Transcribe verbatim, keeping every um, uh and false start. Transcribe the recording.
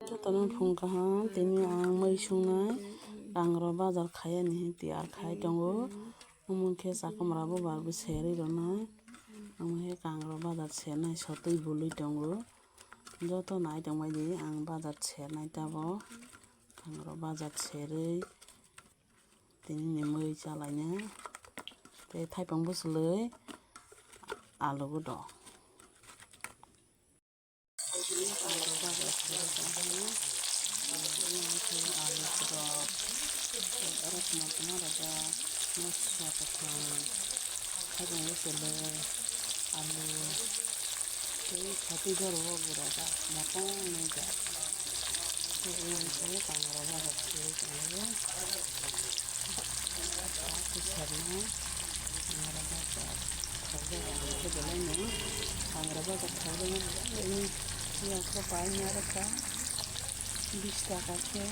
Jotono phung kaham, tini ang mui sungnai kangrok bazar khaiyani tiyar khai tongo. Omo khe chakwmra bubar bo serwi rwnai. Omo khe kangrok bazar sernai sotwi bwlwi tongo. Joto nai tongbaidi ang bazar sernai tabok. Kangrok bazar serwi tini ni mui chalaina. Tei thaipang bwswlwi alu bo dong. Alu kwchwng, tei alu, tei sotwi borok o bwrajak, motong nwngjak. Tei omo khe kangrok bazar se tongo. Bwsarno kangrok bazar thokjak, ang khe belaino kangrok bazar thokjakno belai piyaj rok paina rwkha, bish taka khe.